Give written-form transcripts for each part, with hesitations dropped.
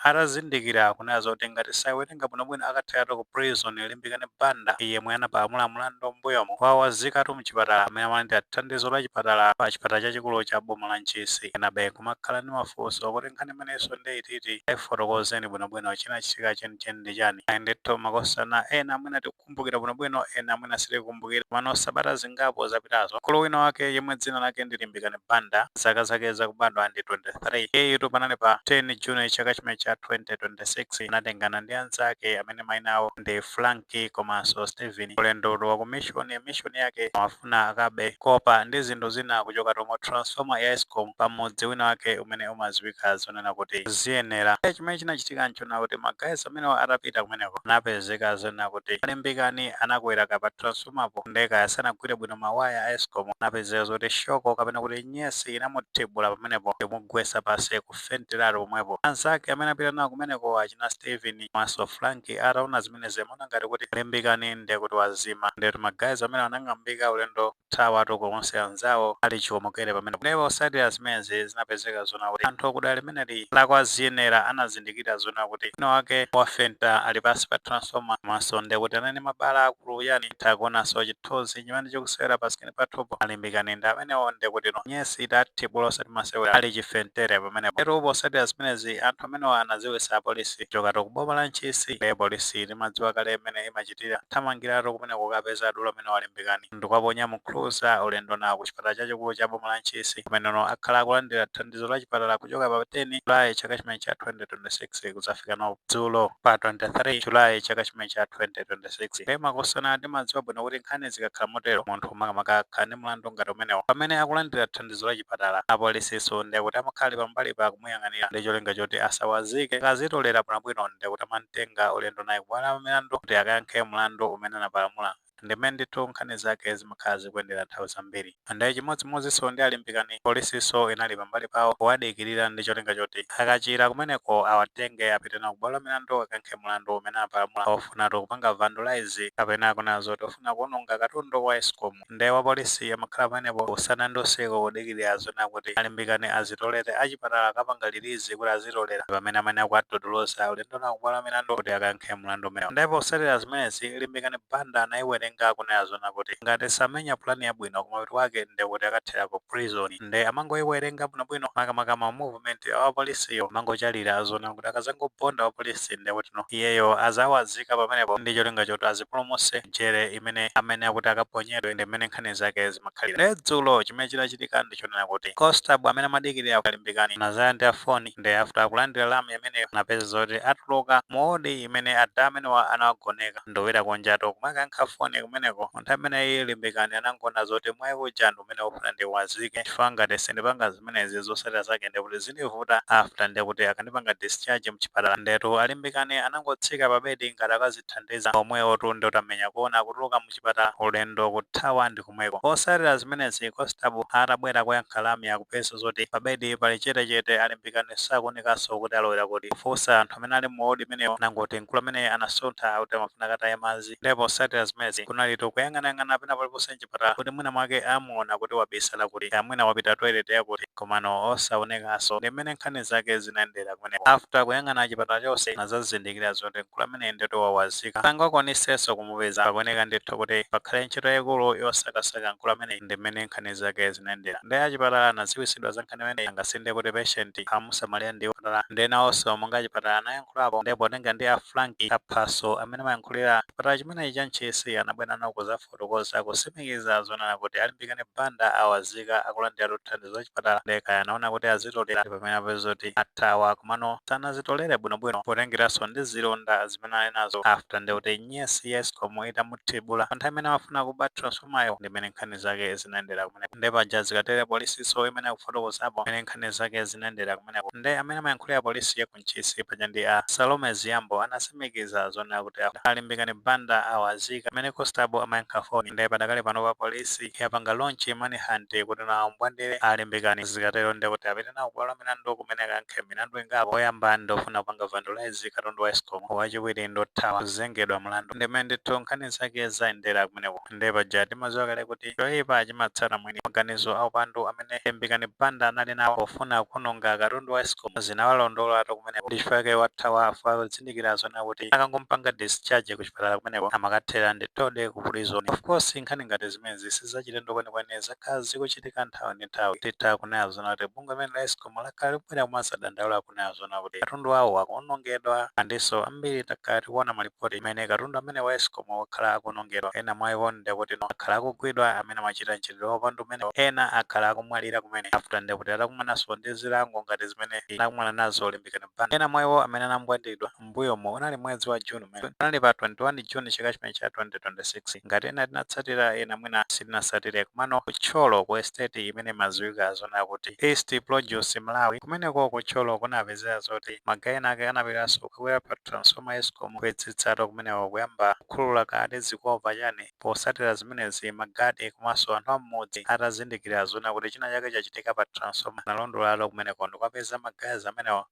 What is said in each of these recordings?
Atazindikira kunena zoti ngati sawerenga bwinobwino akatheratu ku prison, Limbikani Banda yemwe anapalamula mlandu m'mbuyomo wawazikatu mchipatala amene amalandira thandizo la chipatala pa chipatala chachikulu cha boma la Ntchisi. Enabe kumakhala ndi mafunso kuti nkhani imenenso ndi ititi, ayifotokozeni bwinobwino, chinachitika chenicheni ndi chani? Ayi ndithu, makosana, ena amene tikukumbukira bwinobwino, ena amene sitikukumbukira pano. Sabata zingapo zapitazo, mkulu wina wake yemwe dzina lake ndi Limbikani Banda, zaka zake zakubadwa ndi 23, iyeyitu panali pa 10 June chaka chimene cha 2026, anatengana ndi anzake amene mayina awo ndi Frank komanso Steven ulendo wa ku mission. Mission yake amafuna akabe copper ndi zinthu zina kuchoka tomo transformer ya ESCOM pamudzi wina wake umene umadziwika zonena kuti Ziyenera. Chimene chinachitika nchona kuti ma guys amenewo atapita kumeneko, anapezeka zonena kuti Alimbikani anakwera pa transformerpo, ndeka asanagwire bwino mawaya a ESCOM, anapezeka zoti shock kapena kuti nyesi inamuthibula pamenepo, imugwesa pasi kufenteratu pomwepo. Anzake amene apita nawo kumeneko, achina Steven komanso Frank, ataona zimenezi amaona ngati kuti Limbikani ndiye kuti wazima. Ndetu ma guys amene anang'ambika ulendo thawatu konse anzawo ali chiwomokere pamenepo. Ndipo osatira zimenezi, zinapezeka zona kuti anthu okudali limeneli lakwa Ziyenera anazindikira zona kuti wina wake wafenta, ali pasi pa transformer, komanso ndiye kuti anali mabala akulu yani. Takuonanso chithunzi chimene chikusewera pa screen pathupo, Alimbikani ndi amenewo, ndiye kuti no nyesi itathibula, osati masewera, ali chifentere pamenepo. Lero posatira zimenezi, anthu amenewo anadziwitsa apolisi kuchokatu ku boma la Ntchisi. Ndiye polisi limadziwa kale imene imachitira, thamangiratu kumeneko kukapeza adolo amene Walimbikani, ndikuwaponya mu cruiser ulendo nawo ku chipatala chachikulu cha boma la Ntchisi, kumeneno akhala akulandira thandizo la chipatala kuchoka pa 10 Julayi chaka chimene cha 2026 kudzafika no dzulo pa 23 Julayi chaka chimene cha 2026. Ndiye makosana, timadziwa bwino kuti nkhani zikakhala motero, munthu makamaka akhala ndi mlandu ngati umenewo, pamene akulandira thandizo la chipatala, apolisiso ndiye kuti amakhala pambali pa kumuyang'anira ndi cholinga choti asawazike. Akazitolera bwinobwino, ndiye kuti amamtenga ulendo naye kubwalo la milandu kuti akayankhe mlandu umene anapalamula. Ndimene ndithu nkhani zake zimakhala zikuyendera nthawi zambiri. Ndiye chimodzimodzinso ndi Alimbikani, polisiso inali pambali pawo kuwadikirira ndi cholinga choti akachira kumeneko awatenge apite nawo kubwalo la milandu, akayankhe mlandu umene anapalamula ofunatu kupanga vandalize kapena kunena zoti ofuna kuononga katundu wa ESCOM. Ndiye wa polisi amakhala pamenepo usana ndi usiku kudikirira zona kuti Alimbikani azitolere, achipatala akapanga release kuti azitolera, pamene amene akuatodoloza ulendo nawo kubwalo la milandu kuti akayankhe mlandu umenewo. Ndipo posatira zimenezi, Limbikani Banda anayiwerenga kunena zona kuti ngati samenya pulani yabwino, kumapeto wake ndi kuti akathera ku prison. Nde amangoyiwerenga bwinobwino, makamaka ma movement awa polisiyo, amango zona kuti akazangoponda wa polisi, ndi kuti no iyeyo azawazika pamenepo ndi cholinga choti azipulumutse njere imene amene akuti akaponyedwe. Ndi mmene nkhani zake zimakhalira. Ndi dzulo chimene chinachitika ndichonena kuti constable amene amadikirira Limbikani anazalandira foni. Ndi after akulandira lamya imeneyo, anapeza zoti atuluka mu ward imene ada amenewa anawagoneka, ndowera kunjato kumakayankha foni kumeneko. Nthawi imeneyi Limbikani anangona zoti mwayi uja ndi umene ufuna ndiwazike, chifukwa ngati sindipanga zimenezi, zotsatira zake ndikuti zindivuta after, ndikuti akandipanga discharge mchipatala. Ndetu Alimbikani anangotsika pa bedi ngati akazithandiza, omwewo ndi utamenya kuona kutuluka mchipatala ulendo kuthawa ndi kumweko. Potsatira zimenezi, constable atabwera kuyankha lamya, kupeza zoti pa bedi pali chetechete, Alimbikani sakuonekanso kuti alowera kuti. Kufunsa anthu amene ali mu ward imeneyo, anangoti mkulu amene anasuntha kuti amafuna kataye madzi. Ndipo potsatira zimenezi, kunalitu kuyang'anayang'ana pena paliponse mchipatala kuti mwina mwake amuona kuti wabisala kuti, amwina wapita toilet yakuti, komano osaonekanso. Ndi mmene nkhani zake zinayendera kumeneko. After kuyang'ana chipatala chonse, anazazindikira zoti mkulu amene ndithu wawazika, sangakwanisenso kumupeza. Pakuoneka ndithu kuti pakhale ntchito yayikulu yosakasaka mkulu amene. Ndi mmene nkhani zake zinayendera. Ndi achipatala anadziwitsidwa za nkhani imeneyi, angasinde kuti patient amusamalira ndi chipatala. Ndi nawonso monga chipatala anayankhulapo. Ndipo potenga ndi a Frank Kaphaso amene amayankhulira chipatala chimenechi cha Ntchisi, anabwera nawo kuzafotokoza, kusimikiza zonena kuti Alimbikani Banda awazika, akulandira thandizo la chipatala. Ndekaya anaona kuti azitolera pamene apeza kuti athawa, komano sanazitolere bwinobwino, potengeranso ndi zilonda zimene ali nazo after ndi kuti nyesi ya ESCOM itamuthibula pa nthawi imene amafuna kuba transformayo. Ndi mmene nkhani zake zinayendera kumeneko. Ndi paja zikatere, polisiso imene akufotokozapo mmene nkhani zake zinayendera kumeneko. Ndi amene amayankhulira polisi ya ku Ntchisi paja ndi a Salome Ziyambo, anasimikiza zonena kuti Alimbikani Banda awazika, amene Constable amayankha foni. Ndiye padakali pano pa polisi yapanga launch manhunt kuti nawo mbwandire alimbikani. Zikatero ndiye kuti apite nawo kubwalo la milandu, kumene akayankhe milandu ingapo. Oyamba ndofuna kupanga vandalize katundu wa ESCOM, wachiwiri ndothawa kuzengedwa mlandu. Ndimene ndithu nkhani zake zayendera kumeneko. Ndiye paja timadziwa kale kuti choyipa chimatsata mwini. Maganizo aupandu amene Limbikani Banda anali nawo pofuna kuononga katundu wa ESCOM zinawalondolatu kumeneko. Ndi chifukwa chake wathawa, afa kuzindikira zona kuti akangompanga discharge ku chipatala kumeneko amakathera ndithudi ku prison. Of course, nkhani ngati zimenezi sizachilendo kwenikweni, zakhala zikuchitika nthawi ndi nthawi. Titha kunena zona kuti bungwe limene la ESCOM lakhala likubwera kumasadandaula kunena zona kuti katundu awo akuonongedwa. Andinso ambiri takhala tikuona malipoti amene katundu amene wa ESCOM wakhala akuonongedwa. Ena mwa iwo ndekuti no akhala akugwidwa amene amachita mchitidwe waupandu umenewo, ena akhala akumwalira kumene after ndekuti atakumananso ndi zilango ngati zimene anakumana nazo Limbikani Banda. Ena mwa iwo amene anambwandidwa mbuyomo unali mwezi wa June umene unali pa 21 June chaka chimene cha 2026. Ngati ena tinatsatira, ena mwina sitinatsatire, komano kutcholo ku estate imene imadziwika zona kuti East Produce Malawi, kumeneko kutcholo kunapezera zoti ma guy ena ake anapitanso kukakwera pa transformer ESCOM, kuyetsetsatu kumeneko kuyamba kukhulula kati zikova chani. Posatira zimenezi, magadi komanso anthu am'mudzi atazindikira zona kuti china chake chachitika pa transformer, analondolalo kumeneko ndikukapeza ma guys amenewo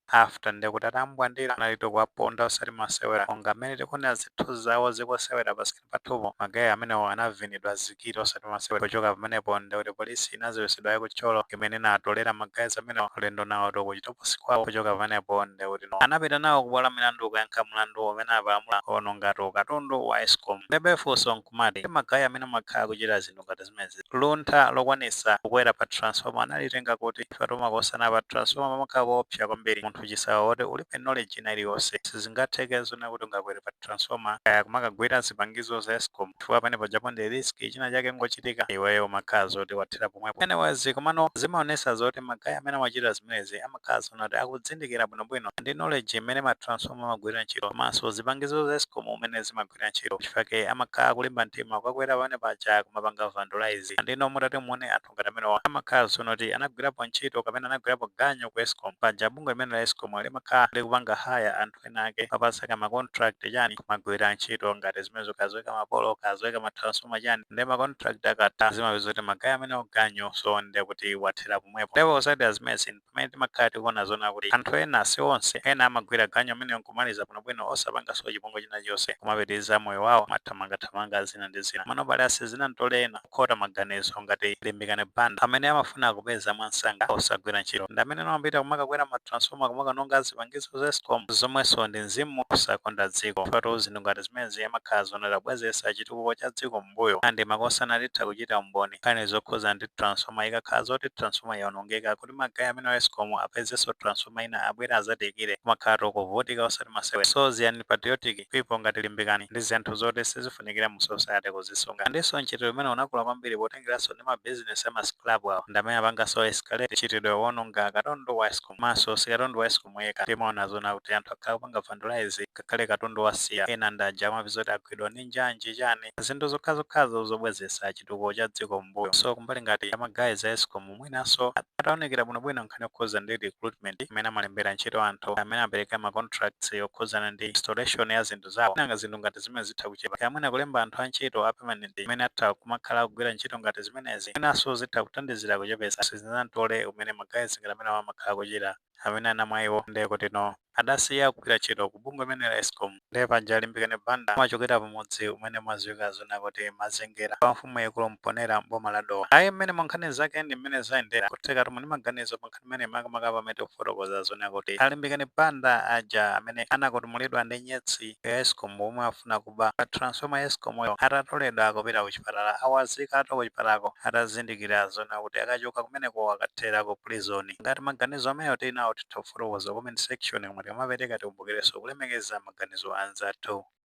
after ndekuti atambwandira analito kuwaponda osati masewera, monga mmene tikuonera zithunzi zawo zikusewera pa screen pathupo. Ma guy amenewo anavinidwa zikiti osati masewera. Kuchoka pamenepo ndekuti polisi inadziwitsidwa yakutcholo, imene inatolera ma guys amenewo ulendo nawo tokuchitoposi kwawo. Kuchoka pamenepo ndekuti no anapita nawo kubwalo la milandu kuyankha mlandu umene apalamula kuonongatu katundu wa ESCOM. Ndebe funso nkumati, ma guy amene amakhala kuchita zinthu ngati zimenezi, luntha lokwanisa kukwera pa transformer analitenga kuti? Fatumakosana pa transformer pamakhala poopsa kwambiri. Munthu chisawa woti ulibe knowledge ina iliyonse, sizingatheke zona kuti ungakwere pa transformer kaya kumakagwira zipangizo za ESCOM, chifukwa pamene pajapo ndi risk. China chake ngochitika, iweyo umakhala zoti wathera pomwepo. Anyways, komano zimaonesa zoti ma guy amene amachita zimenezi amakhala zona kuti akudzindikira bwinobwino ndi knowledge imene ma transformer amagwirira ntchito komanso zipangizo za ESCOM umene zimagwirira ntchito, chifukwa amakhala kulimba mtima kukakwera pamene paja kumapanga vandalize. Andino mutati muone, anthu ngati amenewa amakhala zona kuti anagwirapo ntchito kapena anagwirapo ganyo ku ESCOM. Paja bungwe limene la ESCOM limakhala likupanga hire anthu ena ake, papasaka ma contract chani, kumagwira ntchito ngati zimenezo, kazoyika mapolo, kazoyika ma transformer chani. Ndi ma contract akatha, zimapeza kuti ma guy amene ganyo, so ndi kuti wathera pomwepo. Ndipo osati zimenezi, pamene timakhala tikuona zona kuti anthu ena, si onse, ena amagwira ganyo amene nkumaliza bwinobwino osapanganso chipongwe china chonse, kumapitiriza moyo wawo, mathamangathamanga zina ndi zina. Mano pali asizina ntole ena kukhota maganizo ngati Limbikani Banda, amene amafuna kupeza mwansanga osagwira ntchito, ndi amene amapita kumakakwera ma transformer kumakanonga zipangizo za ESCOM, zomwenso ndi mzimu osakonda dziko. Fatu zinthu ngati zimenezi amakhala zonera kubwezesa chitukuko cha dziko m'mbuyo. Andi makosana titha kuchita umboni nkhani zokhuza ndi transformer. Ikakhala zoti transformer yaonongeka, kuti ma guy amene wa ESCOM apezenso transformer ina abwere azadikire, kumakhala kuvutika osati masewera. So ziyani patriotic people ngati Limbikani ndi zinthu zoti sizifunikira mu society kuzisunga. Andinso mchitidwe umene unakula kwambiri potengeranso ndi mabizinesi ama scrap awo, ndi amene apanganso escalate mchitidwe wononga katundu wa ESCOM. Maso si katundu wa ESCOM yekha, timaona zona kuti anthu akhala kupanga vandalize ngakhale katundu wasiya. Ena ndaja amapeza kuti agwidwa ndi njanji chani, zinthu zokhazokhazo zobwezesa chitukuko cha dziko m'mbuyo. So kumbali ngati ama guys a ESCOM, mwinanso ataonekera bwinobwino nkhani yokhuza ndi recruitment imene amalembera ntchito anthu amene apereka ma contracts yokhuzana ndi installation ya zinthu zawo, nanga zinthu ngati zimene zitha kuchepa. Kamwina kulemba anthu antchito a permanent amene atha kumakhala kugwira ntchito ngati zimenezi, mwinanso zitha kuthandizira kuchepesa sizinantole umene ma guys ngati amene amakhala kuchita, amene anamwayiwo ndiye kuti no adasiya kugwira ntchito ku bungwe limene la ESCOM. Ndiye paja Limbikani Banda amachokera pamudzi umene umadziwika zona kuti Mazengera, pa mfumu yaikulu Mponera, mboma la Dowa. Ayi, mmene mwa nkhani zake ndi mmene zayendera. Kutheka tomwe ndi maganizo pa nkhani imene, makamaka pamene tikufotokoza zona kuti alimbikani Banda aja amene anakutumulidwa ndi nyetsi ya ESCOM omwe afuna kuba pa transformer ya ESCOM yo, atatoledwa kupita ku chipatala, awazikatu ku chipatalako atazindikira zona kuti akachoka kumeneko akathera ku prison. Ngati maganizo amenewo tili nawo, titha kufotokoza comment section. Komwe tikamapereka tikumbukirenso kulemekeza maganizo anzathu.